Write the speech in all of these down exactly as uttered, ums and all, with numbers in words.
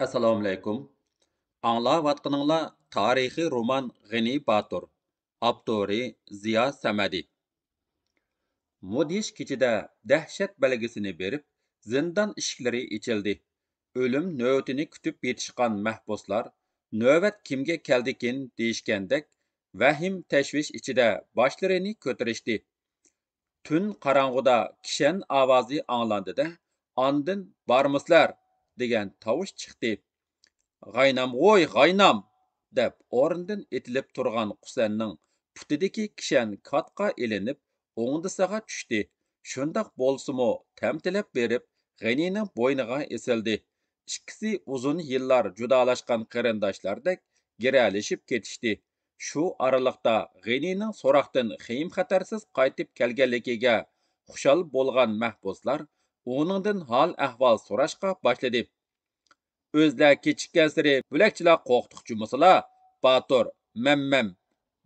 ئەسسالامۇئەلەيكۇم. ئاڭلاۋاتقىنىڭلار تارىخىي رومان غېنى باتۇر. ئاپتورى زىيا سەمەدى. مۇدھىش كېچىدە دەھشەت بەلگىسىنى بېرىپ، زىندان ئىشىكلىرى ئېچىلدى. ئۆلۈم نۆۋىتىنى كۈتۈپ يېتىشقان مەھبۇسلار، نۆۋەت كىمگە كەلدىكىن دېيىشكەندەك، ۋەھىم تەشۋىش ئىچىدە باشلىرىنى كۆتۈرۈشتى. تۈن قاراڭغۇدا كىشەن ئاۋازى ئاڭلاندى-دە، ئاندىن «بارمۇسىلەر؟» دېگەن تاۋۇش چىقتى. «غاينامغۇي، غاينام!» دەپ ئورنىدىن ئېتىلىپ تۇرغان قۇسەننىڭ پۇتىدىكى كىشەن كاتقا ئېلىنىپ، ئوڭدىسىغا چۈشتى. شۇنداق بولسىمۇ، تەمتىلەپ بېرىپ، غېنىنىڭ بوينىغا ئېسىلدى. ئىككىسى ئۇزۇن يىللار جۇدالاشقان قېرىنداشلاردەك گىرەلىشىپ كېتىشتى. شۇ ئارىلىقتا غېنىنىڭ سوراقتىن خېيىم-خەتەرسىز قايتىپ كەلگەنلىكىگە خۇشال بولغان مەھبۇسلار ئۇنىڭدىن ھال-ئەھۋال سوراشقا باشلىدى. «ئۆزلەر كېچىككەنسېرى بۆلەكچىلەر قورقۇتۇق جۇمۇسىلا، باتۇر، مەممەم!»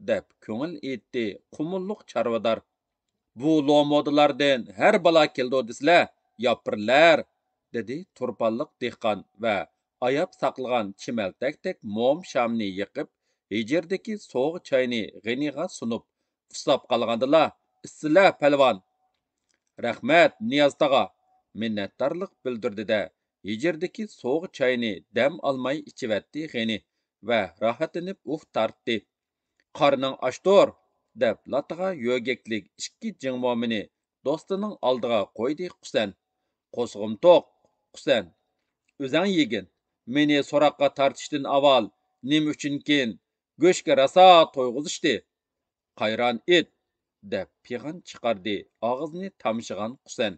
دەپ كۆڭۈل ئېيتتى قۇمۇللۇق چارۋىدار. «بۇ لومۇدىلاردىن ھەر بالا كېلىدۇ دېسىلە، ياپىرىلەر!» دېدى تۇرپانلىق دېھقان ۋە ئاياپ ساقلىغان چىمەلتەكتەك موم شامنى يېقىپ، ھىجىردىكى سوغۇق چاينى غېنىغا سۇنۇپ. «ئۇسساپ قالغاندىلا ئىچسىلە، پەلۋان!» «رەھمەت، نىياز تاغا!» مىننەتدارلىق بىلدۈردى-دە، ھىجىردىكى سوغۇق چاينى دەم ئالماي ئىچىۋەتتى غېنى ۋە راھەتلىنىپ ئۇھ تارتتى. «قارنىڭ ئاچتۇر!» دەپ، لاتىغا يۆگەكلىك ئىككى جىڭ مومىنى دوستىنىڭ ئالدىغا قويدى قۇسەن. «قورسىقىم توق، قۇسەن. ئۆزەڭ يېگىن. مېنى سوراققا تارتىشتىن ئاۋۋال نېمە ئۈچۈنكىن گۆشكە راسا تويغۇزۇشتى.» «قايران ئىت!» دەپ پىغان چىقاردى ئاغزىنى تامشىغان قۇسەن.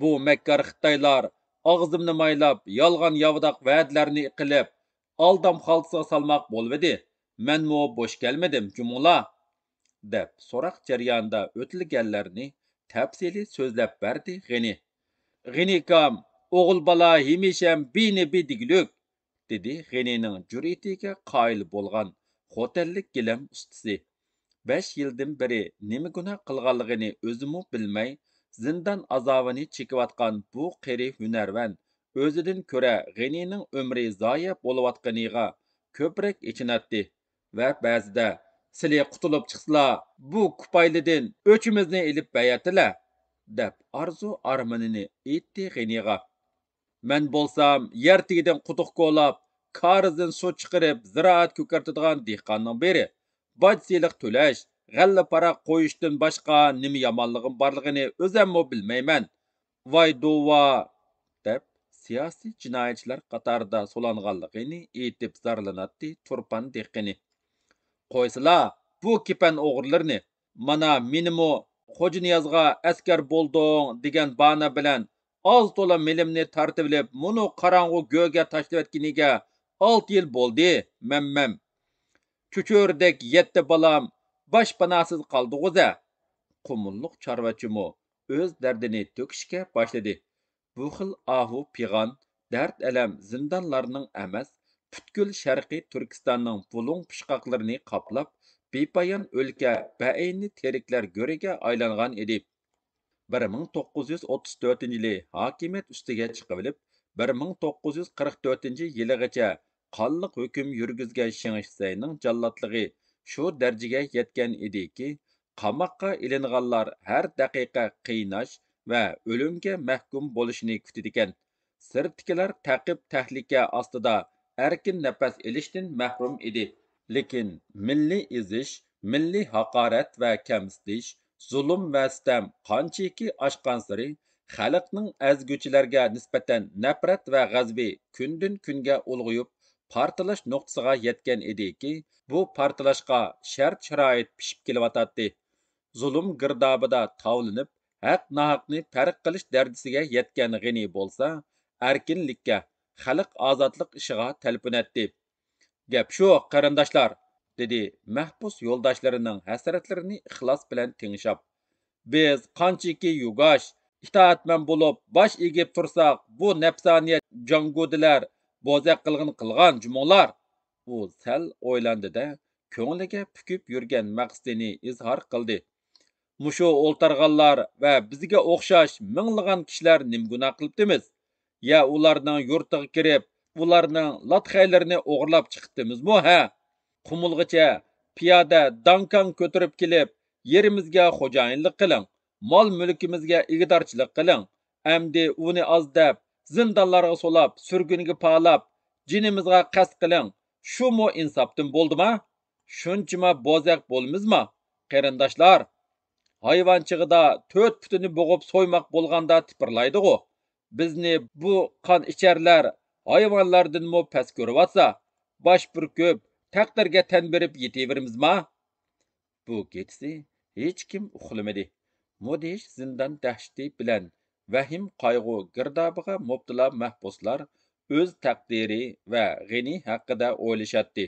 «بۇ مەككار خىتايلار ئاغزىمنى مايلاپ، يالغان-ياۋىداق ۋەدىلەرنى قىلىپ، ئالدام خالتىسىغا سالماق بولۇۋىدى. مەنمۇ بوش كەلمىدىم جۇمۇلا!» دەپ، سوراق جەريانىدا ئۆتۈلگەنلەرنى تەپسىلىي سۆزلەپ بەردى غېنى. «غېنى ئاكام، ئوغۇل بالا ھېمىشەم بىنى بى دېگۈلۈك!» دېدى غېنىنىڭ جۈرئىتىگە قايىل بولغان خوتەنلىك گىلەم ئۇستىسى. بەش يىلدىن بېرى نېمە گۇناھ قىلغانلىقىنى ئۆزىمۇ بىلمەي، زىندان ئازابىنى چېكىۋاتقان بۇ قېرى ھۈنەرۋەن ئۆزىدىن كۆرە غېنىنىڭ ئۆمرى زايە بولۇۋاتقىنىغا كۆپرەك ئېچىناتتى ۋە بەزىدە، «سىلى قۇتۇلۇپ چىقسىلا، بۇ كۇپايلىدىن ئۆچىمىزنى ئېلىپ بەرەتتىلە!» دەپ ئارزۇ-ئارمىنىنى ئېيتتى غېنىغا. «مەن بولسام يەر تېگىدىن قۇدۇق كولاپ، كارىزدىن سۇ چىقىرىپ زىرائەت كۆكەرتىدىغان دېھقاننىڭ بىرى. باج-سېلىق تۆلەش، غەللە-پاراق قويۇشتىن باشقا نېمە يامانلىقىم بارلىقىنى ئۆزەممۇ بىلمەيمەن. ۋاي دوۋا!» دەپ، سىياسىي جىنايەتچىلەر قاتارىدا سولانغانلىقىنى ئېيتىپ زارلىناتتى تۇرپان دېھقىنى. «قويسىلا بۇ كېپەن ئوغرىلىرىنى! مانا مېنىمۇ خوجانىيازغا ئەسكەر بولدۇڭ دېگەن بانا بىلەن ئاز تولا مېلىمنى تارتىۋېلىپ، مۇنۇ قاراڭغۇ گۆگە تاشلىۋەتكىنىگە ئالتە يىل بولدى، مەممەم! چۆچۈرىدەك يەتتە بالام باشپاناھسىز قالدىغۇزە!» قۇمۇللۇق چارۋىچىمۇ ئۆز دەردىنى تۆكۈشكە باشلىدى. بۇ خىل ئاھۇ-پىغان، دەرد-ئەلەم زىندانلارنىڭ ئەمەس، پۈتكۈل شەرقىي تۈركىستاننىڭ بۇلۇڭ-پۇچقاقلىرىنى قاپلاپ، بىپايان ئۆلكە بەئەينى تىرىكلەر گۆرىگە ئايلانغان ئىدى. بىر مىڭ توققۇز يۈز ئوتتۇز تۆتىنچى يىلى ھاكىمىيەت ئۈستىگە چىقىۋېلىپ، بىر مىڭ توققۇز يۈز قىرىق تۆتىنچى يىلىغىچە قانلىق ھۆكۈم يۈرگۈزگەن شېڭ شىسەينىڭ جاللاتلىقى شۇ دەرىجىگە يەتكەن ئىدىكى، قاماققا ئېلىنغانلار ھەر دەقىقە قىيناش ۋە ئۆلۈمگە مەھكۇم بولۇشنى كۈتىدىكەن. سىرتتىكىلەر تەقىب-تەھلىكە ئاستىدا ئەركىن نەپەس ئېلىشتىن مەھرۇم ئىدى. لېكىن مىللىي ئېزىش، مىللىي ھاقارەت ۋە كەمسىتىش، زۇلۇم ۋە سىتەم قانچىكى ئاشقانسېرى، خەلقنىڭ ئەزگۈچىلەرگە نىسبەتەن نەپرەت ۋە غەزىپى كۈندىن-كۈنگە ئۇلغىيىپ، پارتلاش نۇقتىسىغا يەتكەن ئىدىكى، بۇ پارتلاشقا شەرت-شارائىت پىشىپ كېلىۋاتاتتى. زۇلۇم گىردابىدا تاۋلىنىپ، ھەق-ناھەقنى پەرق قىلىش دەرىجىسىگە يەتكەن غېنى بولسا، ئەركىنلىككە، خەلق ئازادلىق ئىشىغا تەلپۈنەتتى. «گەپ شۇ، قېرىنداشلار!» دېدى مەھبۇس يولداشلىرىنىڭ ھەسرەتلىرىنى ئىخلاس بىلەن تىڭشاپ. «بىز قانچىكى يۇگاش، ئىتائەتمەن بولۇپ باش ئېگىپ تۇرساق، بۇ نەپسانىيەت جاڭگۇدىلەر بوزەك قىلغىنى قىلغان جۇمۇڭلار!» ئۇ سەل ئويلاندى-دە، كۆڭلىگە پۈكۈپ يۈرگەن مەقسىتىنى ئىزھار قىلدى. «مۇشۇ ئولتۇرغانلار ۋە بىزگە ئوخشاش مىڭلىغان كىشىلەر نېمە گۇناھ قىلىپتىمىز؟ يا ئۇلارنىڭ يۇرتىغا كىرىپ، ئۇلارنىڭ لاتخەيلىرىنى ئوغرىلاپ چىقىپتىمىزمۇ، ھە؟ قۇمۇلغىچە پىيادە داڭكاڭ كۆتۈرۈپ كېلىپ، يېرىمىزگە خوجايىنلىق قىلىڭ، مال-مۈلكىمىزگە ئىگىدارچىلىق قىلىڭ. ئەمدى ئۇنى ئاز دەپ، زىندانلارغا سولاپ، سۈرگۈنگە پالاپ، جېنىمىزغا قەست قىلىڭ. شۇمۇ ئىنساپتىن بولدىما؟ شۇنچىما بوزەك بولىمىزما، قېرىنداشلار؟ ھايۋان چېغىدا تۆت پۇتىنى بوغۇپ سويماق بولغاندا تىپىرلايدىغۇ. بىزنى بۇ قان ئىچەرلەر ھايۋانلاردىنمۇ پەس كۆرۈۋاتسا، باش بۈركۈپ، تەقدىرگە تەن بېرىپ يېتىۋېرىمىزما؟ بۇ كېچىسى ھېچكىم ئۇخلىمىدى. مۇدھىش زىندان دەھشىتى بىلەن ۋەھىم-قايغۇ گىردابىغا مۇپتىلا مەھبۇسلار ئۆز تەقدىرى ۋە غېنى ھەققىدە ئويلىشاتتى.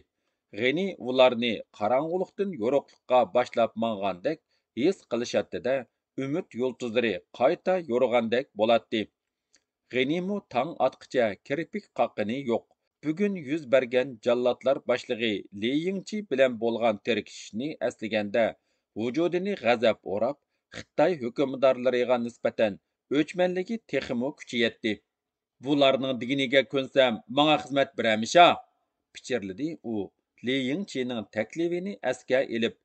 غېنى ئۇلارنى قاراڭغۇلۇقتىن يورۇقلۇققا باشلاپ ماڭغاندەك ھېس قىلىشاتتى-دە، ئۈمىد يۇلتۇزلىرى قايتا يورۇغاندەك بولاتتى. غېنىمۇ تاڭ ئاتقىچە كىرپىك قاققىنى يوق. بۈگۈن يۈز بەرگەن جاللاتلار باشلىقى لى يىڭچى بىلەن بولغان تىركىشىشنى ئەسلىگەندە، ۋۇجۇدىنى غەزەپ ئوراپ، خىتاي ھۆكۈمدارلىرىغا نىسبەتەن ئۆچمەنلىكى تېخىمۇ كۈچىيەتتى. بۇلارنىڭ دېگىنىگە كۆنسەم، ماڭا خىزمەت بېرەرمىشا؟ پىچىرلىدى ئۇ، لى يىڭچىنىڭ تەكلىپىنى ئەسكە ئېلىپ.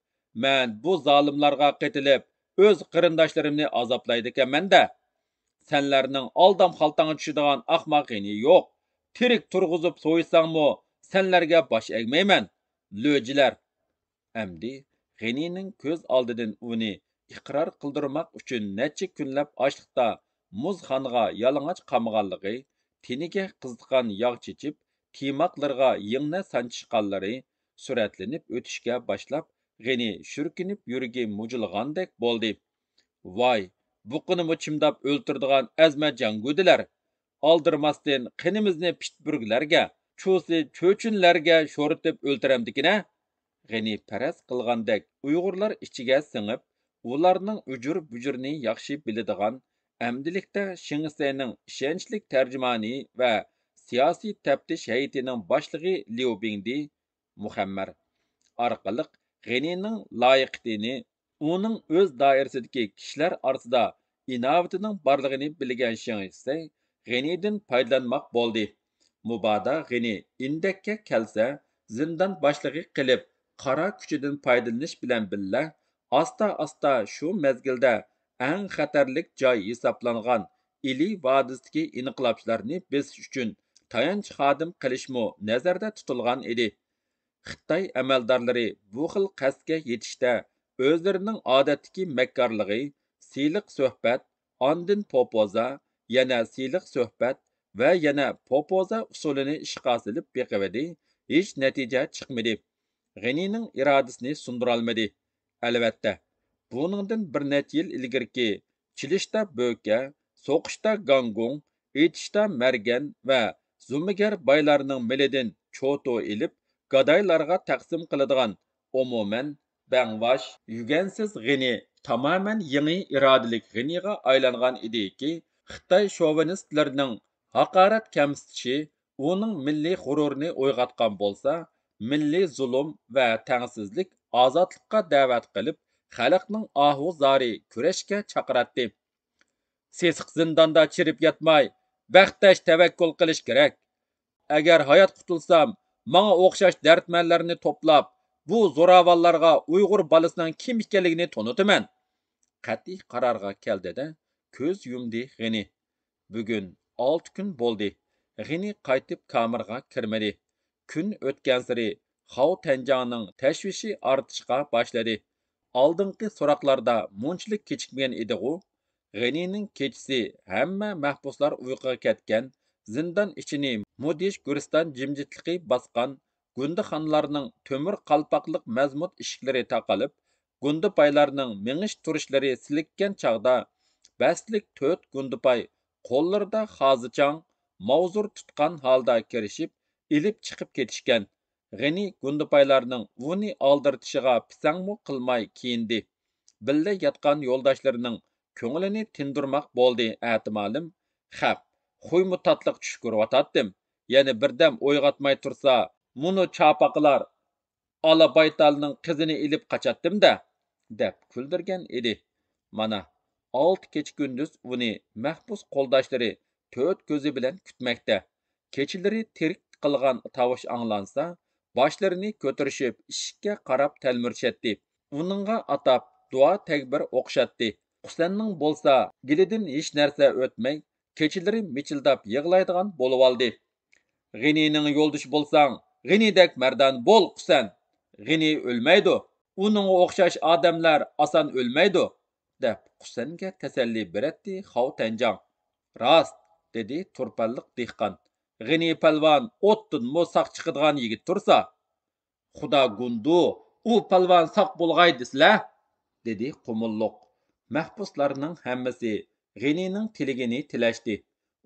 مەن بۇ زالىملارغا قېتىلىپ، ئۆز قېرىنداشلىرىمنى ئازابلايدىكەنمەن-دە. سەنلەرنىڭ ئالدام خالتاڭغا چۈشىدىغان ئاخماق غېنى يوق. تىرىك تۇرغۇزۇپ سويساڭمۇ، سەنلەرگە باش ئەگمەيمەن، لۆجىلەر. ئەمدى غېنىنىڭ كۆز ئالدىدىن ئۇنى ئىقرار قىلدۇرماق ئۈچۈن نەچچە كۈنلەپ ئاشلىقتا مۇز خانغا يالىڭاچ قامىغانلىقى، تېنىگە قىزىتقان ياغ چېچىپ، تىيماقلىرىغا يىڭنە سانچىشقانلىرى سۈرەتلىنىپ ئۆتۈشكە باشلاپ، غېنى شۈركۈنۈپ يۈرىكى مۇجۇلغاندەك بولدى. ۋاي، بۇقىنىمۇ چىمداپ ئۆلتۈرىدىغان ئەزمە جەڭگۈدىلەر! ئالدىرىماستىن قېنىمىزنى پىتبۈرگىلەرگە، چۇسى چۆچۈنلەرگە شورىتىپ ئۆلتۈرەمدىكىنە؟ غېنى پەرەز قىلغاندەك ئۇيغۇرلار ئىچىگە سىڭىپ، ئۇلارنىڭ ئۇجۇر-بۇجۇرىنى ياخشى بىلىدىغان، ئەمدىلىكتە شېڭ شىسەينىڭ ئىشەنچلىك تەرجىمانى ۋە سىياسىي تەپتىش ھەيئىتىنىڭ باشلىقى ليۇ بىڭدى، مۇخەممەر ئارقىلىق غېنىنىڭ لايىقىتىنى، ئۇنىڭ ئۆز دائىرىسىدىكى كىشىلەر ئارىسىدا ئىناۋىتىنىڭ بارلىقىنى بىلگەن شېڭ شىسەي غېنىدىن پايدىلانماق بولدى. مۇبادا غېنى ئىندەككە كەلسە، زىندان باشلىقى قىلىپ قارا كۈچىدىن پايدىلىنىش بىلەن بىللە، ئاستا-ئاستا شۇ مەزگىلدە ئەڭ خەتەرلىك جاي ھېسابلانغان ئىلى ۋادىسىدىكى ئىنقىلابچىلارنى بېسىش ئۈچۈن تايانچ خادىم قىلىشمۇ نەزەردە تۇتۇلغان ئىدى. خىتاي ئەمەلدارلىرى بۇ خىل قەستكە يېتىشتە ئۆزلىرىنىڭ ئادەتتىكى مەككارلىقى، سىلىق سۆھبەت، ئاندىن پوپوزا، يەنە سىلىق سۆھبەت ۋە يەنە پوپوزا ئۇسۇلىنى ئىشقا سېلىپ بېقىۋىدى، ھېچ نەتىجە چىقمىدى. غېنىنىڭ ئىرادىسىنى سۇندۇرالمىدى. ئەلۋەتتە، بۇنىڭدىن بىر نەچچە يىل ئىلگىرىكى چېلىشتا بۆكە، سوقۇشتا گاڭگۇڭ، ئېتىشتا مەرگەن ۋە زۇمىگەر بايلارنىڭ مېلىدىن چوتۇ ئېلىپ، گادايلارغا تەقسىم قىلىدىغان، ئومۇمەن، بەڭۋاش، يۈگەنسىز غېنى تامامەن يېڭى ئىرادىلىك غېنىغا ئايلانغان ئىدىكى، خىتاي شوۋىنىستلىرىنىڭ ھاقارەت كەمسىتىشى، ئۇنىڭ مىللىي غۇرۇرىنى ئويغاتقان بولسا، مىللىي زۇلۇم ۋە تەڭسىزلىك ئازادلىققا دەۋەت قىلىپ، خەلقنىڭ ئاھۇ-زارى كۈرەشكە چاقىراتتى. سېسىق زىنداندا چىرىپ ياتماي، بەختەش تەۋەككۈل قىلىش كېرەك. ئەگەر ھايات قۇتۇلسام، ماڭا ئوخشاش دەردمەنلەرنى توپلاپ، بۇ زوراۋانلارغا ئۇيغۇر بالىسىنىڭ كىم ئىكەنلىكىنى تونۇتىمەن. قەتئىي قارارغا كەلدى-دە، كۆز يۇمدى غېنى. بۈگۈن ئالتە كۈن بولدى، غېنى قايتىپ كامېرغا كىرمىدى. كۈن ئۆتكەنسېرى خاۋ تەنجاڭنىڭ تەشۋىشى ئارتىشقا باشلىدى. ئالدىنقى سوراقلاردا مۇنچىلىك كېچىكمىگەن ئىدىغۇ؟ غېنىنىڭ كېچىسى ھەممە مەھبۇسلار ئۇيقۇغا كەتكەن، زىندان ئىچىنى مۇدھىش گۈلىستان جىمجىتلىقى باسقان، گۇندىخانىلارنىڭ تۆمۈر قالپاقلىق مەزمۇت ئىشىكلىرى تاقىلىپ، گۇندىپايلارنىڭ مېڭىش تۇرۇشلىرى سىلىككەن چاغدا، بەستلىك تۆت گۇندىپاي قوللىرىدا خازىچاڭ، ماۋزۇر تۇتقان ھالدا كىرىشىپ، ئېلىپ چىقىپ كېتىشكەن. غېنى گۇندىپايلارنىڭ ئۇنى ئالدىرىتىشىغا پىسەڭمۇ قىلماي كىيىندى. بىللە ياتقان يولداشلىرىنىڭ كۆڭلىنى تىندۇرماق بولدى ئەتىمالىم. خەپ، خۇيمۇ تاتلىق چۈش كۆرۈۋاتاتتىم. يەنە بىردەم ئويغاتماي تۇرسا، مۇنۇ چاپاقىلار ئالا بايتالنىڭ قىزىنى ئېلىپ قاچاتتىم-دە، دەپ كۈلدۈرگەن ئىدى. مانا، ئالتە كېچە-كۈندۈز ئۇنى مەھبۇس قولداشلىرى تۆت كۆزى بىلەن كۈتمەكتە. كېچىلىرى تىرىك قىلغان تاۋۇش ئاڭلانسا، باشلىرىنى كۆتۈرۈشۈپ ئىشىككە قاراپ تەلمۈرۈشەتتى. ئۇنىڭغا ئاتاپ دۇئا تەكبىر ئوقۇشاتتى. قۇسەننىڭ بولسا گېلىدىن ھېچ نەرسە ئۆتمەي، كېچىلىرى مىچىلداپ يىغلايدىغان بولۇۋالدى. غېنىنىڭ يولدىشى بولساڭ، غېنىدەك مەردان بول، قۇسەن! غېنى ئۆلمەيدۇ، ئۇنىڭغا ئوخشاش ئادەملەر ئاسان ئۆلمەيدۇ، دەپ قۇسەنگە تەسەللى بېرەتتى خاۋ تەنجاڭ. راست، دېدى تۇرپانلىق دېھقان، غېنى پالۋان ئوتتىنمۇ ساق چىقىدىغان يىگىت تۇرسا. خۇدا گۇندۇ، ئۇ پالۋان ساق بولغاي دېسىلە، دېدى قۇمۇللۇق. مەھبۇسلارنىڭ ھەممىسى غېنىنىڭ تىلىگىنى تىلەشتى.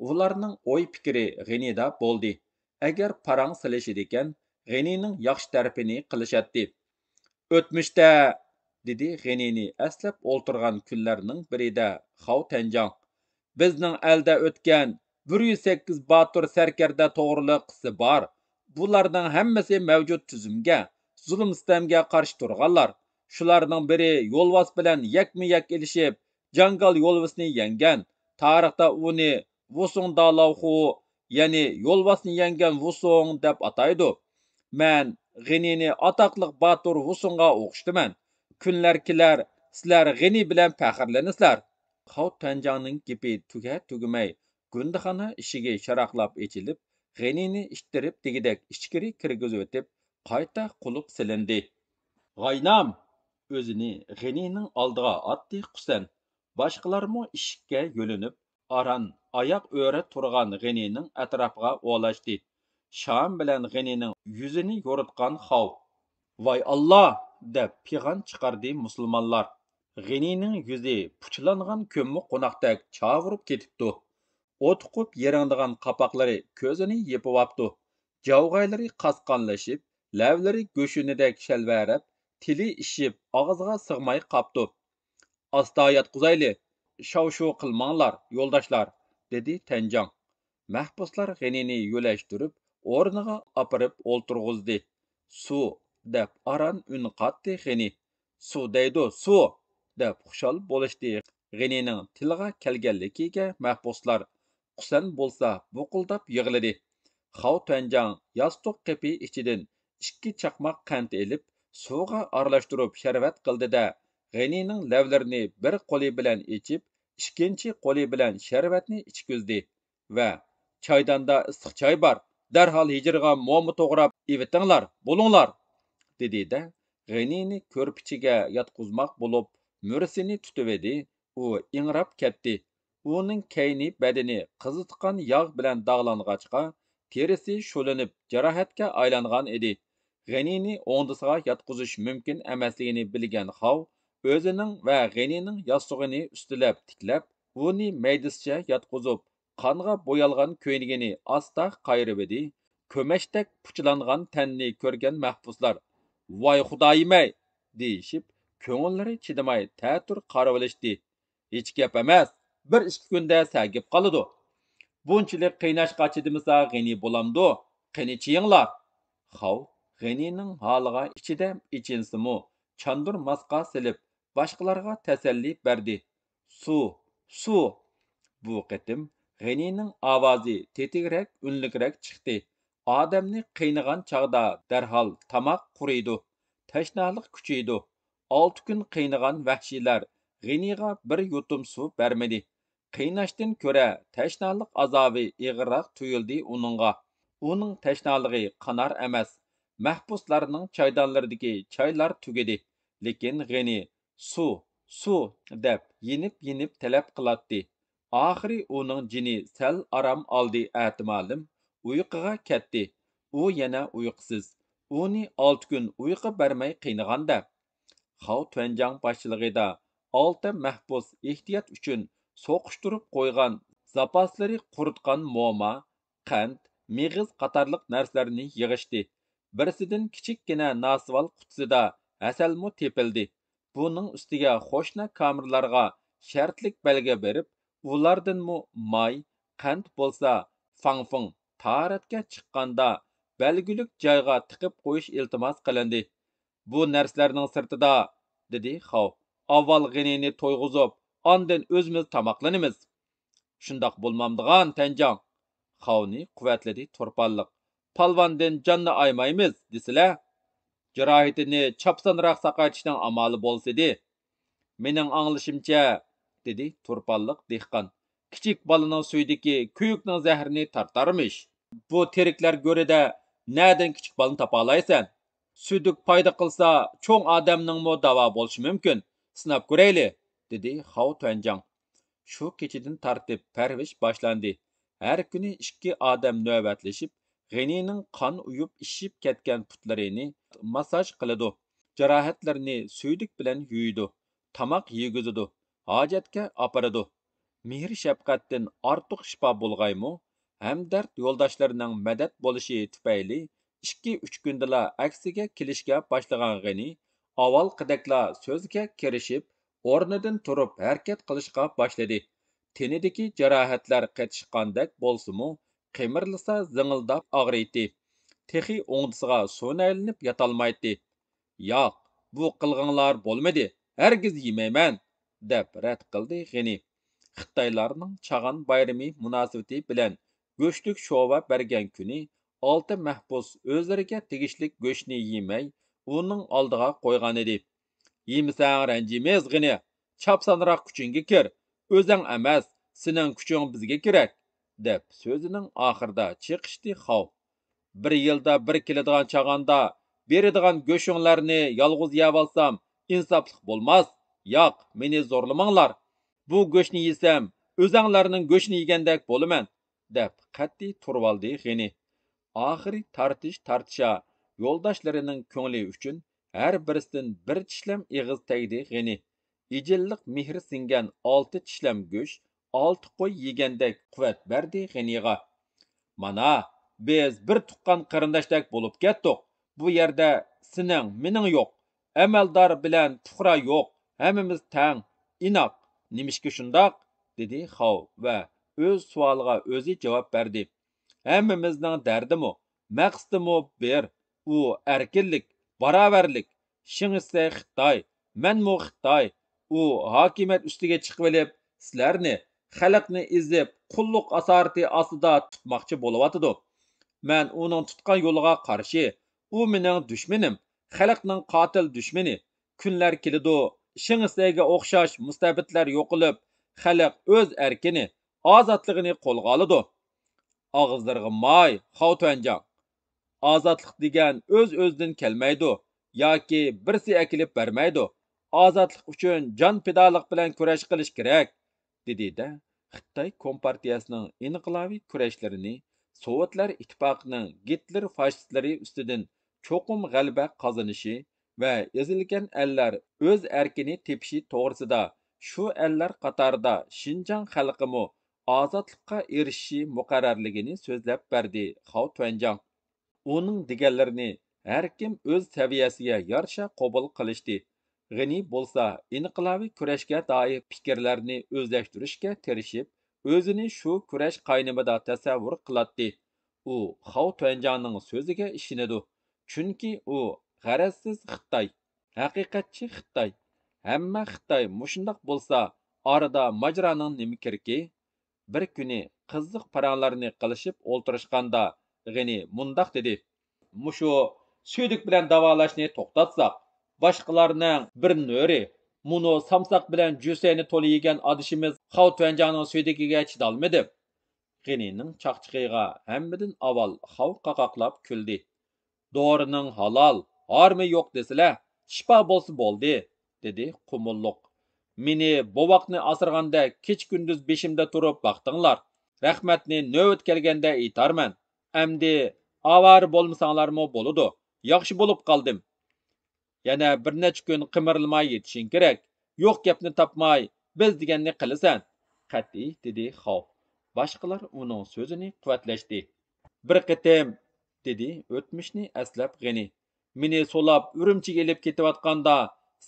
ئۇلارنىڭ ئوي پىكرى غېنىدا بولدى. ئەگەر پاراڭ سېلىشىدىكەن، غېنىنىڭ ياخشى تەرىپىنى قىلىشاتتى. ئۆتمۈشتە، دېدى غېنىنى ئەسلەپ ئولتۇرغان كۈنلەرنىڭ بىرىدە خاۋ تەنجاڭ، بىزنىڭ ئەلدە ئۆتكەن بىر يۈز سەككىز باتۇر سەركەردە توغرىلىق قىسسە بار. بۇلارنىڭ ھەممىسى مەۋجۇت تۈزۈمگە، زۇلۇم-سىتەمگە قارشى تۇرغانلار. شۇلارنىڭ بىرى يولۋاس بىلەن يەكمۇ-يەك ئېلىشىپ، جاڭگال يولۋىسىنى يەڭگەن. تارىختا ئۇنى ۋۇسۇڭ دالاۋخۇ، يەنى يولۋاسنى يەڭگەن ۋۇسۇڭ دەپ ئاتايدۇ. مەن غېنىنى ئاتاقلىق باتۇر ۋۇسۇڭغا ئوخشىتىمەن. كۈنلەر كېلەر، سىلەر غېنى بىلەن پەخىرلىنىسىلەر. خاۋ تەنجاڭنىڭ گېپى تۈگە-تۈگىمەي، گۇندىخانا ئىشىكى شاراقلاپ ئېچىلىپ، غېنىنى ئىتتىرىپ دېگۈدەك ئىچكىرى كىرگۈزۈۋېتىپ، قايتا قۇلۇپ سېلىندى. غاينام! ئۆزىنى غېنىنىڭ ئالدىغا ئاتتى قۇسەن. باشقىلارمۇ ئىشىككە يۆلىنىپ، ئاران ئاياغ ئۆرە تۇرغان غېنىنىڭ ئەتراپىغا ئولاشتى. شام بىلەن غېنىنىڭ يۈزىنى يورۇتقان خاۋ. ۋاي ئاللا! دەپ پىغان چىقاردى مۇسۇلمانلار. غېنىنىڭ يۈزى پۇچىلانغان كۆممە قوناقتەك چاۋۇرۇپ كېتىپتۇ. ئوت ئۇقۇپ يىرىڭدىغان قاپاقلىرى كۆزىنى يېپىۋاپتۇ. جاۋغايلىرى قاسقانلىشىپ، لەۋلىرى گۆشۈنىدەك شەلۋەرەپ، تىلى ئىششىپ، ئاغزىغا سىغماي قاپتۇ. ئاستا ياتقۇزايلى، شاۋشۇ قىلماڭلار، يولداشلار، دېدى تەنجاڭ. مەھبۇسلار غېنىنى يۆلەشتۈرۈپ، ئورنىغا ئاپىرىپ ئولتۇرغۇزدى. سۇ، دەپ ئاران ئۈن قاتتى غېنى. سۇ دەيدۇ، سۇ! دەپ خۇشال بولۇشتى غېنىنىڭ تىلغا كەلگەنلىكىگە مەھبۇسلار. قۇسەن بولسا بۇقۇلداپ يىغلىدى. خاۋ تۈەنجاڭ ياستۇق قېپى ئىچىدىن ئىككى چاقماق قەنت ئېلىپ، سۇغا ئارىلاشتۇرۇپ شەربەت قىلدى-دە، غېنىنىڭ لەۋلىرىنى بىر قولى بىلەن ئېچىپ، ئىككىنچى قولى بىلەن شەربەتنى ئىچكۈزدى. ۋە، چايداندا ئىسسىق چاي بار، دەرھال ھىجىرغا موما توغراپ ئېۋىتىڭلار، بولۇڭلار، دېدى-دە، غېنىنى كۆرپىچىگە ياتقۇزماق بولۇپ، مۈرىسىنى تۇتۇۋىدى، ئۇ ئىڭراپ كەتتى. ئۇنىڭ كەينى بەدىنى قىزىتقان ياغ بىلەن داغلانغاچقا، تېرىسى شۇلىنىپ، جاراھەتكە ئايلانغان ئىدى. غېنىنى ئوڭدىسىغا ياتقۇزۇش مۇمكىن ئەمەسلىكىنى بىلگەن خاۋ ئۆزىنىڭ ۋە غېنىنىڭ ياستۇقىنى ئۈستىلەپ تىكلەپ، ئۇنى مەيدىسىچە ياتقۇزۇپ، قانغا بويالغان كۆينىكىنى ئاستا قايرىۋىدى. كۆمەچتەك پۇچىلانغان تەننى كۆرگەن مەھبۇسلار، ۋاي خۇدايىم-ئەي! دېيىشىپ، كۆڭۈللىرى چىدىماي تەتۈر قارىۋېلىشتى. ھېچ گەپ ئەمەس، بىر ئىككى كۈندە سەگىپ قالىدۇ. بۇنچىلىك قىيناشقا چىدىمىسا غېنى بولامدۇ؟ قېنى چېيىڭلار! خاۋ غېنىنىڭ ھالىغا ئىچىدە ئېچىنسىمۇ، چاندۇرماسقا سېلىپ، باشقىلارغا تەسەللى بەردى. سۇ، سۇ! بۇ قېتىم غېنىنىڭ ئاۋازى تېتىكرەك، ئۈنلۈكرەك چىقتى. ئادەمنى قىينىغان چاغدا دەرھال تاماق قۇرۇيدۇ، تەشنالىق كۈچىيىدۇ. ئالتە كۈن قىينىغان ۋەھشىيلەر غېنىغا بىر يۇتۇم سۇ بەرمىدى. قىيناشتىن كۆرە تەشنالىق ئازابى ئېغىرراق تۇيۇلدى ئۇنىڭغا. ئۇنىڭ تەشنالىقى قانار ئەمەس. مەھبۇسلارنىڭ چايدانلىرىدىكى چايلار تۈگىدى. لېكىن غېنى سۇ، سۇ دەپ يېنىپ-يېنىپ تەلەپ قىلاتتى. ئاخىرى ئۇنىڭ جېنى سەل ئارام ئالدى ئەتىمالىم ئۇيقۇغا كەتتى. ئۇ يەنە ئۇيقۇسىز. ئۇنى ئالتە كۈن ئۇيقۇ بەرمەي قىينىغان-دە. خاۋ تۈەنجاڭ باشچىلىقىدا ئالتە مەھبۇس ئېھتىيات ئۈچۈن سوقۇشتۇرۇپ قويغان، زاپاسلىرى قۇرۇتقان موما، قەنت، مېغىز قاتارلىق نەرسىلەرنى يىغىشتى. بىرسىدىن كىچىككىنە ناسۋال قۇتىسىدا ھەسەلمۇ تېپىلدى. بۇنىڭ ئۈستىگە قوشنا كامېرلارغا شەرتلىك بەلگە بېرىپ، ئۇلاردىنمۇ ماي، قەنت بولسا فاڭفېڭ تاھارەتكە چىققاندا بەلگىلىك جايغا تىقىپ قويۇش ئىلتىماس قىلىندى. بۇ نەرسىلەرنىڭ سىرتىدا، دېدى خاۋ، ئاۋۋال غېنىنى تويغۇزۇپ، ئاندىن ئۆزىمىز تاماقلىنىمىز. شۇنداق بولمامدىغان، تەنجاڭ؟ خاۋنى قۇۋۋەتلىدى تۇرپانلىق. پالۋاندىن جاننى ئايىمايمىز دېسىلە، جاراھىتىنى چاپسانراق ساقايتىشنىڭ ئامالى بولسىدى. مېنىڭ ئاڭلىشىمچە، دېدى تۇرپانلىق دېھقان، كىچىك بالىنىڭ سۈيىدىكى كۆيۈكنىڭ زەھىرىنى تارتارمىش. بۇ تىرىكلەر گۆرىدە نەدىن كىچىك بالىنى تاپالايسەن؟ سۈيدۈك پايدا قىلسا، چوڭ ئادەمنىڭمۇ داۋا بولۇشى مۇمكىن. سىناپ كۆرەيلى، دېدى خاۋ تۈەنجاڭ. شۇ كېچىدىن تارتىپ پەرۋىش باشلاندى. ھەر كۈنى ئىككى ئادەم نۆۋەتلىشىپ، غېنىنىڭ قان ئۇيۇپ ئىششىپ كەتكەن پۇتلىرىنى ماسساژ قىلىدۇ، جاراھەتلىرىنى سۈيدۈك بىلەن يۇيىدۇ، تاماق يېگۈزىدۇ، ھاجەتكە ئاپىرىدۇ. مېھىر-شەپقەتتىن ئارتۇق شىپا بولغايمۇ، ھەمدەرد يولداشلىرىنىڭ مەدەت بولۇشى تۈپەيلى ئىككى-ئۈچ كۈندىلا ئەكسىگە كېلىشكە باشلىغان غېنى ئاۋۋالقىدەكلا سۆزگە كىرىشىپ، ئورنىدىن تۇرۇپ ھەرىكەت قىلىشقا باشلىدى. تېنىدىكى جاراھەتلەر قېتىشقاندەك بولسىمۇ، قىمىرلىسا زىڭىلداپ ئاغرىيتتى. تېخى ئوڭدىسىغا سۇنەيلىنىپ ياتالمايتتى. ياق، بۇ قىلغىڭلار بولمىدى، ھەرگىز يېمەيمەن، دەپ رەت قىلدى غېنى. خىتايلارنىڭ چاغان بايرىمى مۇناسىۋىتى بىلەن گۆشلۈك شوۋا بەرگەن كۈنى ئالتە مەھبۇس ئۆزلىرىگە تېگىشلىك گۆشنى يېمەي، ئۇنىڭ ئالدىغا قويغانىدى. يېمىسەڭ رەنجىيمىز غېنى، چاپسانراق كۈچۈڭگە كىر، ئۆزەڭ ئەمەس، سېنىڭ كۈچۈڭ بىزگە كېرەك، دەپ سۆزىنىڭ ئاخىرىدا چېقىشتى خاۋ. بىر يىلدا بىر كېلىدىغان چاغاندا بېرىدىغان گۆشۈڭلارنى يالغۇز يەۋالسام ئىنساپلىق بولماس. ياق، مېنى زورلىماڭلار. بۇ گۆشنى يېسەم، ئۆزەڭلارنىڭ گۆشىنى يېگەندەك بولىمەن، دەپ قەتئىي تۇرۇۋالدى غېنى. ئاخىرى تارتىش تارتىشا يولداشلىرىنىڭ كۆڭلى ئۈچۈن ھەر بىرسىدىن بىر چىشلەم ئېغىز تەگدى غېنى. ئىجىللىق مېھرى سىڭگەن ئالتە چىشلەم گۆش ئالتە قوي يېگەندەك قۇۋۋەت بەردى غېنىغا. مانا، بىز بىر تۇغقان قېرىنداشتەك بولۇپ كەتتۇق. بۇ يەردە سېنىڭ، مېنىڭ يوق، ئەمەلدار بىلەن پۇقرا يوق، ھەممىمىز تەڭ، ئىناق. نېمىشقا شۇنداق؟ دېدى خاۋ ۋە ئۆز سوئالىغا ئۆزى جاۋاب بەردى. ھەممىمىزنىڭ دەردىمۇ، مەقسىتىمۇ بىر، ئۇ ئەركىنلىك، باراۋەرلىك. شېڭ شىسەي خىتاي، مەنمۇ خىتاي. ئۇ ھاكىمىيەت ئۈستىگە چىقىۋېلىپ، سىلەرنى، خەلقنى ئېزىپ، قۇللۇق ئاسارىتى ئاستىدا تۇتماقچى بولۇۋاتىدۇ. مەن ئۇنىڭ تۇتقان يولىغا قارشى. ئۇ مېنىڭ دۈشمىنىم، خەلقنىڭ قاتىل دۈشمىنى. كۈنلەر كېلىدۇ، شېڭ شىسەيگە ئوخشاش مۇستەبىتلەر يوقىلىپ، خەلق ئۆز ئەركىنى، ئازادلىقىنى قولغا ئالىدۇ. ئاغزىلىرىغا ماي، خاۋ تۈەنجاڭ! ئازادلىق دېگەن ئۆز-ئۆزىدىن كەلمەيدۇ ياكى بىرسى ئەكېلىپ بەرمەيدۇ. ئازادلىق ئۈچۈن جان پىدالىق بىلەن كۈرەش قىلىش كېرەك، دېدى-دە، خىتاي كومپارتىيەسىنىڭ ئىنقىلابىي كۈرەشلىرىنى سوۋېتلار ئىتتىپاقىنىڭ گىتلېر فاشىستلىرى ئۈستىدىن چوقۇم غەلىبە قازىنىشى ۋە ئېزىلگەن ئەللەر ئۆز ئەركىنى تېپىشى توغرىسىدا شۇ ئەللەر قاتارىدا شىنجاڭ خەلقىمۇ ئازادلىققا ئېرىشىشى مۇقەررەرلىكىنى سۆزلەپ بەردى خاۋ تۈەنجاڭ. ئۇنىڭ دېگەنلىرىنى ھەركىم ئۆز سەۋىيەسىگە يارىشا قوبۇل قىلىشتى. غېنى بولسا ئىنقىلابىي كۈرەشكە دائىر پىكىرلەرنى ئۆزلەشتۈرۈشكە تىرىشىپ، ئۆزىنى شۇ كۈرەش قاينىمىدا تەسەۋۋۇر قىلاتتى. ئۇ خاۋ تۈەنجاڭنىڭ سۆزىگە ئىشىنىدۇ. چۈنكى ئۇ غەرەزسىز خىتاي، ھەقىقەتچى خىتاي. ھەممە خىتاي مۇشۇنداق بولسا، ئارىدا ماجىرانىڭ نېمە كېرىكى؟ بىر كۈنى قىزىق پاراڭلارنى قىلىشىپ ئولتۇرۇشقاندا، غېنى مۇنداق دېدى: مۇشۇ سۈيدۈك بىلەن داۋالاشنى توختاتساق، باشقىلارنىڭ بىر نۆرى، مۇنۇ سامساق بىلەن جۈسەينى تولا يېگەن ئادىشىمىز خاۋ تۈەنجاڭنىڭ سۈيدۈكىگە چىدالمىدىم. غېنىنىڭ چاقچىقىغا ھەممىدىن ئاۋۋال خاۋ قاقاقلاپ كۈلدى. دورىنىڭ ھالال، ھارىمى يوق دېسىلە، شىپا بولسا بولدى، دېدى قۇمۇللۇق. مېنى بوۋاقنى ئاسرىغاندەك كېچە-كۈندۈز بېشىمدا تۇرۇپ باقتىڭلار. رەھمەتنى نۆۋىتى كەلگەندە ئېيتارمەن. ئەمدى ئاۋارە بولمىساڭلارمۇ بولىدۇ. ياخشى بولۇپ قالدىم. يەنە بىر نەچچە كۈن قىمىرلىماي يېتىشىڭ كېرەك. يوق گەپنى تاپماي، بىز دېگەننى قىلىسەن، قەتئىي دېدى خاۋ. باشقىلار ئۇنىڭ سۆزىنى قۇۋۋەتلەشتى. بىر قېتىم، دېدى ئۆتمۈشنى ئەسلەپ غېنى، مېنى سولاپ ئۈرۈمچىگە ئېلىپ كېتىۋاتقاندا،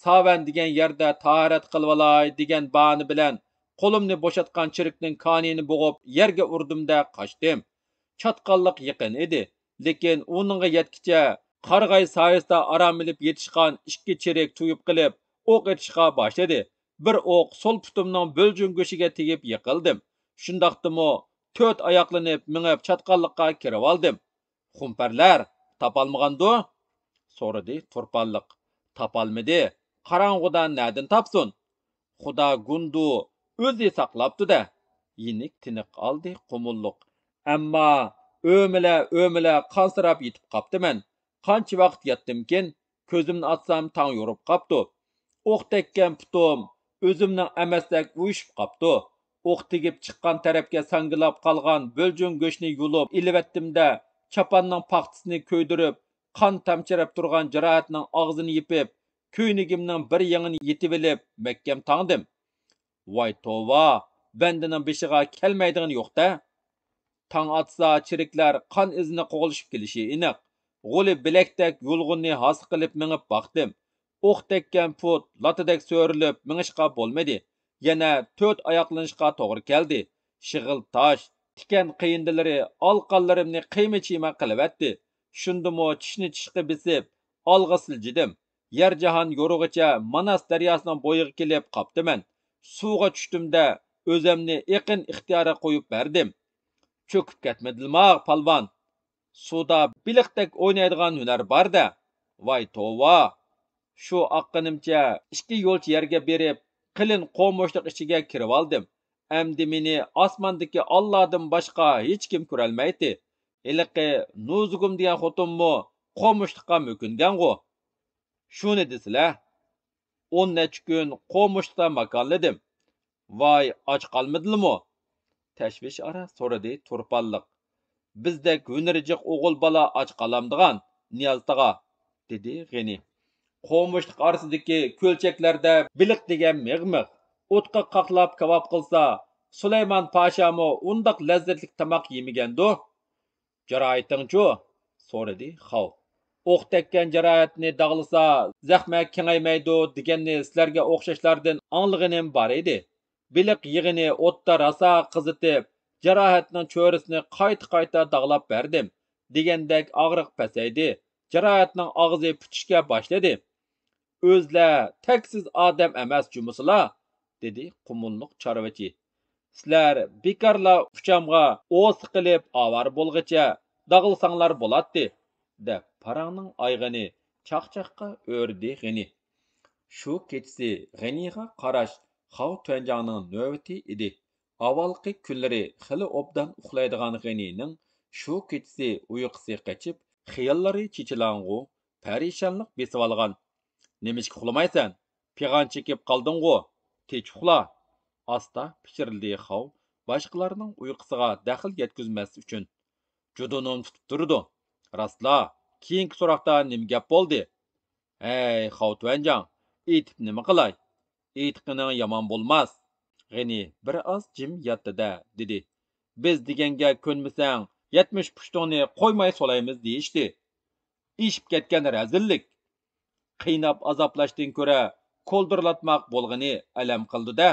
ساۋەن دېگەن يەردە تاھارەت قىلىۋالاي دېگەن باھانە بىلەن قولۇمنى بوشاتقان چېرىكنىڭ كانىيىنى بوغۇپ يەرگە ئۇردۇم-دە قاچتىم. چاتقاللىق يېقىن ئىدى، لېكىن ئۇنىڭغا يەتكىچە قارىغاي سايىسىدا ئارام ئېلىپ يېتىشقان ئىككى چېرىك تويۇپ قېلىپ ئوق ئېتىشقا باشلىدى. بىر ئوق سول پۇتۇمنىڭ بۆلجۈڭ گۆشىگە تېگىپ يىقىلدىم. شۇنداقتىمۇ تۆت ئاياقلىنىپ مېڭىپ چاتقاللىققا كىرىۋالدىم. خۇمپەرلەر تاپالمىغاندۇ؟ سورىدى تۇرپانلىق. تاپالمىدى. قاراڭغۇدا نەدىن تاپسۇن؟ خۇدا گۇندۇ ئۆزى ساقلاپتۇ-دە. يېنىك تىنىق ئالدى قۇمۇللۇق. ئەمما ئۆمىلە، ئۆمىلە قانسىراپ يېتىپ قاپتىمەن. قانچە ۋاقىت ياتتىمكىن؟ كۆزۈمنى ئاچسام تاڭ يورۇپ قاپتۇ. ئوق تەگكەن پۇتۇم ئۆزۈمنىڭ ئەمەستەك ئۇيۇشۇپ قاپتۇ. ئوق تېگىپ چىققان تەرەپكە ساڭگىلاپ قالغان بۆلجۈڭ گۆشنى يۇلۇپ ئېلىۋەتتىم-دە، چاپاننىڭ پاختىسىنى كۆيدۈرۈپ، قان تامچىراپ تۇرغان جاراھەتنىڭ ئاغزىنى يېپىپ، كۆينىكىمنىڭ بىر يېڭىنى يېتىۋېلىپ، مەھكەم تاڭدىم. ۋاي توۋا، بەندىنىڭ بېشىغا كەلمەيدىغىنى يوق-دە. تاڭ ئاتسا، چېرىكلەر قان ئىزىنى قوغلىشىپ كېلىشى ئېنىق. غولى بىلەكتەك يۇلغۇننى ھاسا قىلىپ مېڭىپ باقتىم. ئوق تەگكەن پۇت لاتىدەك سۆرىلىپ مېڭىشقا بولمىدى. يەنە تۆت ئاياقلىنىشقا توغرا كەلدى. شېغىل تاش، تىكەن قېيىندىلىرى ئالىقانلىرىمنى قىيما-چىيما قىلىۋەتتى. شۇندىمۇ چىشنى چىشقا بېسىپ، ئالغا سىلجىدىم. يەر-جاھان يورۇغىچە ماناس دەرياسىنىڭ بويىغا كېلىپ قاپتىمەن. سۇغا چۈشتۈم-دە، ئۆزەمنى ئېقىن ئىختىيارىغا قويۇپ بەردىم. چۆكۈپ كەتمىدىلىما، پالۋان؟ سۇدا بېلىقتەك ئوينايدىغان ھۈنەر بار-دە. ۋاي توۋا! شۇ ئاققىنىمچە ئىككى يولچە يەرگە بېرىپ، قېلىن قومۇشلۇق ئىچىگە كىرىۋالدىم. ئەمدى مېنى ئاسماندىكى ئاللادىن باشقا ھېچكىم كۆرەلمەيتتى. ھېلىقى نۇزۇگۇم دېگەن خوتۇنمۇ قومۇشلۇققا مۆكۈنگەنغۇ. شۇنى دېسىلە، ئون نەچچە كۈن قومۇشلۇقتا ماكانلىدىم. ۋاي، ئاچ قالمىدىلىمۇ؟ تەشۋىش ئارا سورىدى تۇرپانلىق. بىزدەك ھۈنىرى جىق ئوغۇل بالا ئاچ قالامدىغان، نىياز تاغا؟ دېدى غېنى. قومۇشلۇق ئارىسىدىكى كۆلچەكلەردە بېلىق دېگەن مىغ-مىغ. ئوتقا قاقلاپ كاۋاپ قىلسا، سۇلايمان پاشامۇ ئۇنداق لەززەتلىك تاماق يېمىگەندۇ. جاراھىتىڭچۇ؟ سورىدى خاۋ. ئوق تەگكەن جاراھەتنى داغلىسا، زەخمە كېڭەيمەيدۇ دېگەننى سىلەرگە ئوخشاشلاردىن ئاڭلىغىنىم بار ئىدى. بېلىق يېغىنى ئوتتا راسا قىزىتىپ، جاراھەتنىڭ چۆرىسىنى قايتا-قايتا داغلاپ بەردىم. دېگەندەك ئاغرىق پەسەيدى، جاراھەتنىڭ ئاغزى پۈتۈشكە باشلىدى. ئۆزلەر تەكسىز ئادەم ئەمەس جۇمۇسىلا، دېدى قۇمۇللۇق چارۋىچى. سىلەر بىكارلا ئۇچامغا ئوسا قىلىپ ئاۋارە بولغىچە داغلىساڭلار بولاتتى، دەپ پاراڭنىڭ ئايىغىنى چاقچاققا ئۆردى غېنى. شۇ كېچىسى غېنىغا قاراش خاۋ تۈەنجاڭنىڭ نۆۋىتى ئىدى. ئاۋۋالقى كۈنلىرى خېلى ئوبدان ئۇخلايدىغان غېنىنىڭ شۇ كېچىسى ئۇيقۇسى قېچىپ، خىياللىرى چېچىلاڭغۇ، پەرىشانلىق بېسىۋالغان. نېمىشقا ئۇخلىمايسەن؟ پىغان چېكىپ قالدىڭغۇ؟ تىنچ ئۇخلا. ئاستا پىچىرلىدى خاۋ، باشقىلارنىڭ ئۇيقۇسىغا دەخلى يەتكۈزمەس ئۈچۈن. جۇدۇنۇم تۇتۇپ تۇرىدۇ. راستلا، كېيىنكى سوراقتا نېمە گەپ بولدى؟ ھەي، خاۋ تۈەنجاڭ، ئېيتىپ نېمە قىلاي؟ ئېيتقىنىڭ يامان بولماس. غېنى بىر ئاز جىم ياتتى-دە، دېدى. بىز دېگەنگە كۆنمىسەڭ، يەتمىش پۇشتۇڭنى قويماي سولايمىز دېيىشتى. ئېشىپ كەتكەن رەزىللىك. قىيناپ ئازابلاشتىن كۆرە كولدۇرلاتماق بولغىنى ئەلەم قىلىدۇ-دە،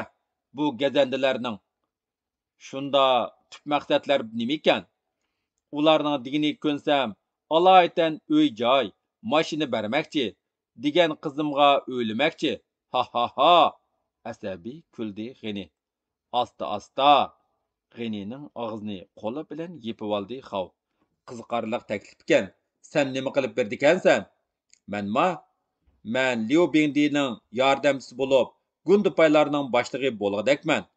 بۇ گەزەندىلەرنىڭ. شۇندا تۈپ مەقسەتلەر نېمىكەن؟ ئۇلارنىڭ دېگىنىگە كۆنسەم، ئالايىتەن ئۆي-جاي، ماشىنا بەرمەكچى، دېگەن قىزىمغا ئۆيلىمەكچى. ھاھاھا! ئەسەبىي كۈلدى غېنى. ئاستا-ئاستا غېنىنىڭ ئاغزىنى قولى بىلەن يېپىۋالدى خاۋ. قىزىقارلىق تەكلىپكەن، سەن نېمە قىلىپ بېرىدىكەنسەن؟ مەنما؟ مەن ليۇ بىڭدىنىڭ ياردەمچىسى بولۇپ، گۇندىپايلارنىڭ باشلىقى بولغۇدەكمەن.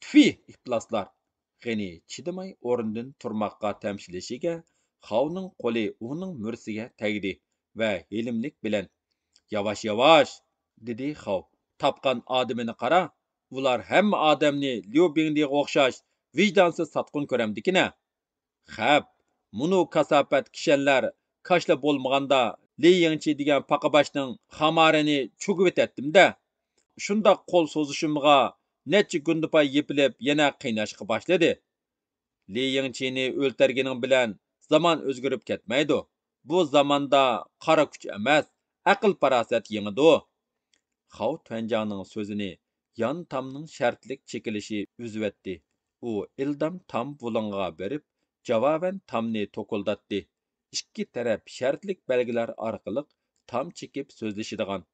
تۈفى، ئىپلاسلار! غېنى چىدىماي ئورنىدىن تۇرماققا تەمشىلىشىگە، خاۋنىڭ قولى ئۇنىڭ مۈرىسىگە تەگدى ۋە ھېلىملىك بىلەن، ياۋاش، ياۋاش! دېدى خاۋ. تاپقان ئادىمىنى قارا، ئۇلار ھەممە ئادەمنى ليۇ بىڭدىغا ئوخشاش ۋىجدانسىز ساتقۇن كۆرەمدىكىنە. خەپ، مۇنۇ كاساپەت كىشەنلەر كاشىلا بولمىغاندا، لى يىڭچى دېگەن پاقىباشنىڭ خامارىنى چۈگۈۋېتەتتىم-دە. شۇنداق قول سوزۇشۇمغا نەچچە گۇندىپاي يېپىلىپ، يەنە قىيناشقا باشلىدى. لى يىڭچىنى ئۆلتۈرگىنىڭ بىلەن زامان ئۆزگىرىپ كەتمەيدۇ. بۇ زاماندا قارا كۈچ ئەمەس، ئەقىل-پاراسەت يېڭىدۇ. خاۋ تۈەنجاڭنىڭ سۆزىنى يان تامنىڭ شەرتلىك چېكىلىشى ئۈزۈۋەتتى. ئۇ ئىلدام تام بۇلۇڭىغا بېرىپ، جاۋابەن تامنى توكۇلداتتى. ئىككى تەرەپ شەرتلىك بەلگىلەر ئارقىلىق تام چېكىپ سۆزلىشىدىغان.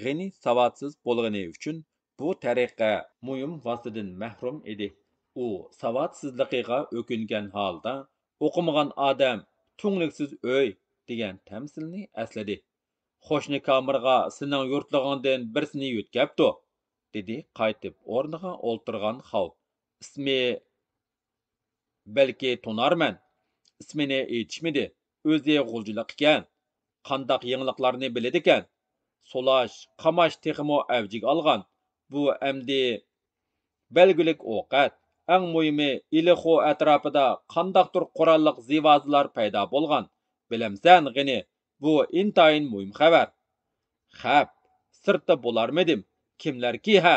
غېنى ساۋاتسىز بولغىنى ئۈچۈن بۇ تەرىقە مۇھىم ۋاسىتىدىن مەھرۇم ئىدى. ئۇ ساۋاتسىزلىقىغا ئۆكۈنگەن ھالدا «ئوقۇمىغان ئادەم، تۈڭلۈكسىز ئۆي» دېگەن تەمسىلنى ئەسلىدى. «قوشنا كامېرغا سېنىڭ يۇرتلىرىڭدىن بىرسىنى يۆتكەپتۇ»، دېدى قايتىپ ئورنىغا ئولتۇرغان خاۋ. «ئىسمى، بەلكى تونارمەن. ئىسمىنى ئېيتىشمىدى. ئۆزى غۇلجىلىق ئىكەن. قانداق يېڭىلىقلارنى بىلىدىكەن. سولاش، قاماش تېخىمۇ ئەۋجىگە ئالغان. بۇ ئەمدى بەلگىلىك ئوقەت. ئەڭ مۇھىمى، ئىلىخۇ ئەتراپىدا قانداقتۇر قوراللىق زىۋازىلار پەيدا بولغان. بىلەمسەن، غېنى، بۇ ئىنتايىن مۇھىم خەۋەر.» «خەپ، سىرتتا بولارمىدىم؟ كىملەركى ھە؟»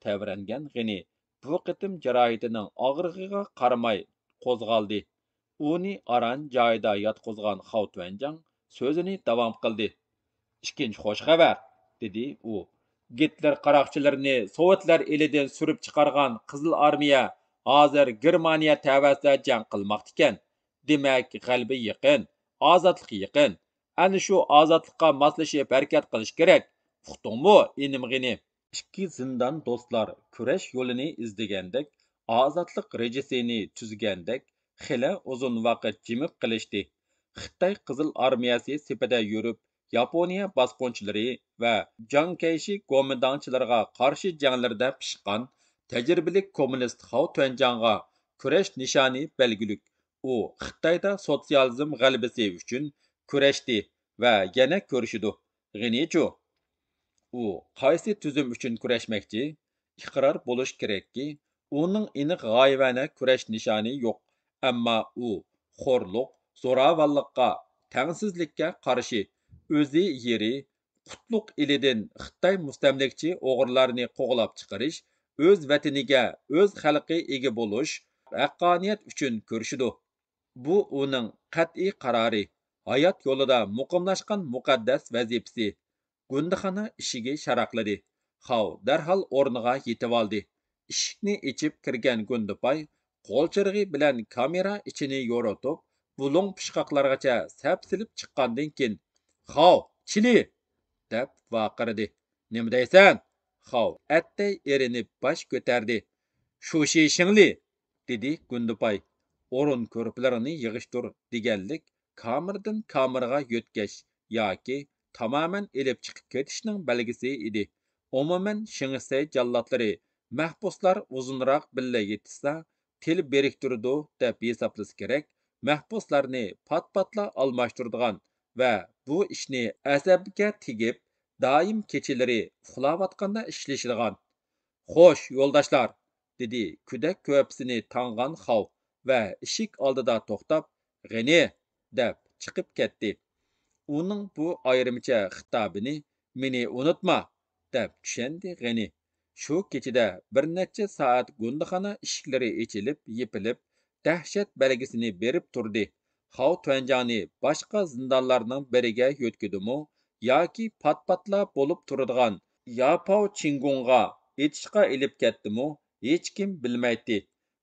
تەۋرەنگەن غېنى بۇ قېتىم جاراھىتىنىڭ ئاغرىقىغا قارىماي قوزغالدى. ئۇنى ئاران جايىدا ياتقۇزغان خاۋ تۈەنجاڭ سۆزىنى داۋام قىلدى. «ئىككىنچى خوش خەۋەر»، دېدى ئۇ. «گىتلېر قاراقچىلىرىنى سوۋېتلار ئېلىدىن سۈرۈپ چىقارغان قىزىل ئارمىيە ھازىر گېرمانىيە تەۋەسىدە جەڭ قىلماقتىكەن. دېمەك، غەلىبە يېقىن، ئازادلىق يېقىن. ئەنە شۇ ئازادلىققا ماسلىشىپ ھەرىكەت قىلىش كېرەك. ئۇقتۇڭمۇ، ئىنىم غېنى؟» ئىككى زىندان دوستلار كۈرەش يولىنى ئىزدىگەندەك، ئازادلىق رېجىسىنى تۈزگەندەك، خېلى ئۇزۇن ۋاقىت جىمىپ قېلىشتى. خىتاي قىزىل ئارمىيەسى سېپىدە يۈرۈپ، ياپونىيە باسقۇنچىلىرى ۋە جاڭ كەيشى گومىنداڭچىلىرىغا قارشى جەڭلىرىدە پىشقان تەجرىبىلىك كوممۇنىست خاۋ تۈەنجاڭغا كۈرەش نىشانى بەلگىلىك. ئۇ خىتايدا سوتسىيالىزم غەلىبىسى ئۈچۈن كۈرەشتى ۋە يەنە كۈرىشىدۇ. غېنىچۇ؟ ئۇ قايسى تۈزۈم ئۈچۈن كۈرەشمەكچى؟ ئىقرار بولۇش كېرەككى، ئۇنىڭ ئېنىق غايىۋانە كۈرەش نىشانى يوق. ئەمما ئۇ خورلۇق، زوراۋانلىققا، تەڭسىزلىككە قارشى، ئۆزى يېرى، قۇتلۇق ئېلىدىن خىتاي مۇستەملىكىچى ئوغرىلارنى قوغلاپ چىقىرىش، ئۆز ۋەتىنىگە، ئۆز خەلقى ئىگە بولۇش، ھەققانىيەت ئۈچۈن كۈرىشىدۇ. بۇ ئۇنىڭ قەتئىي قارارى، ھايات يولىدا مۇقىملاشقان مۇقەددەس ۋەزىپىسى. گۇندىخانا ئىشىكى شاراقلىدى. خاۋ دەرھال ئورنىغا يېتىۋالدى. ئىشىكنى ئېچىپ كىرگەن گۇندىپاي قول چىرىغى بىلەن كامېرا ئىچىنى يورۇتۇپ، بۇلۇڭ پۇچقاقلارغىچە سەپسېلىپ چىققاندىن كېيىن، «خاۋ، چىلى!» دەپ ۋارقىرىدى. «نېمە دەيسەن؟» خاۋ ئەتتەي ئېرىنىپ باش كۆتەردى. «شۇشى شىڭلى!» دېدى گۇندىپاي. «ئورۇن كۆرپىلىرىڭنى يىغىشتۇر» دېگەنلىك كامېردىن كامېرغا يۆتكەش ياكى تامامەن ئېلىپ چىقىپ كېتىشنىڭ بەلگىسى ئىدى. ئومۇمەن، شېڭشەي جاللاتلىرى مەھبۇسلار ئۇزۇنراق بىللە يېتىشسا، تىل بىرىكتۈرىدۇ دەپ ھېسابلىسا كېرەك، مەھبۇسلارنى پات-پاتلا ئالماشتۇرىدىغان ۋە بۇ ئىشنى ئەسەبىگە تېگىپ، دائىم كېچىلىرى ئۇخلاۋاتقاندا ئىشلىشىدىغان. «خوش، يولداشلار!» دېدى كۆدەك كۆرپىسىنى تاڭغان خاۋ ۋە ئىشىك ئالدىدا توختاپ، «غېنى!» دەپ چىقىپ كەتتى. ئۇنىڭ بۇ ئايرىمچە خىتابىنى «مېنى ئۇنتۇما» دەپ چۈشەندى غېنى. شۇ كېچىدە بىر نەچچە سائەت گۇندىخانا ئىشىكلىرى ئېچىلىپ، يېپىلىپ، دەھشەت بەلگىسىنى بېرىپ تۇردى. خاۋ تۈەنجاڭنى باشقا زىندانلارنىڭ بىرىگە يۆتكىدىمۇ ياكى پات-پاتلا بولۇپ تۇرىدىغان ياپاۋ چىڭگۇڭغا ئېتىشقا ئېلىپ كەتتىمۇ، ھېچكىم بىلمەيتتى.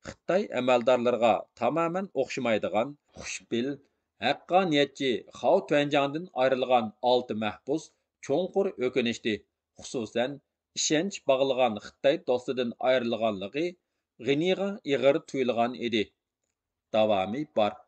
خىتاي ئەمەلدارلىرىغا تامامەن ئوخشىمايدىغان خۇشپېئىل، ھەققانىيەتچى خاۋ تۈەنجاڭدىن ئايرىلغان ئالتە مەھبۇس چوڭقۇر ئۆكۈنۈشتى. خۇسۇسەن، ئىشەنچ باغلىغان خىتاي دوستىدىن ئايرىلغانلىقى غېنىغا ئېغىر تۇيۇلغان ئىدى. داۋامى بار.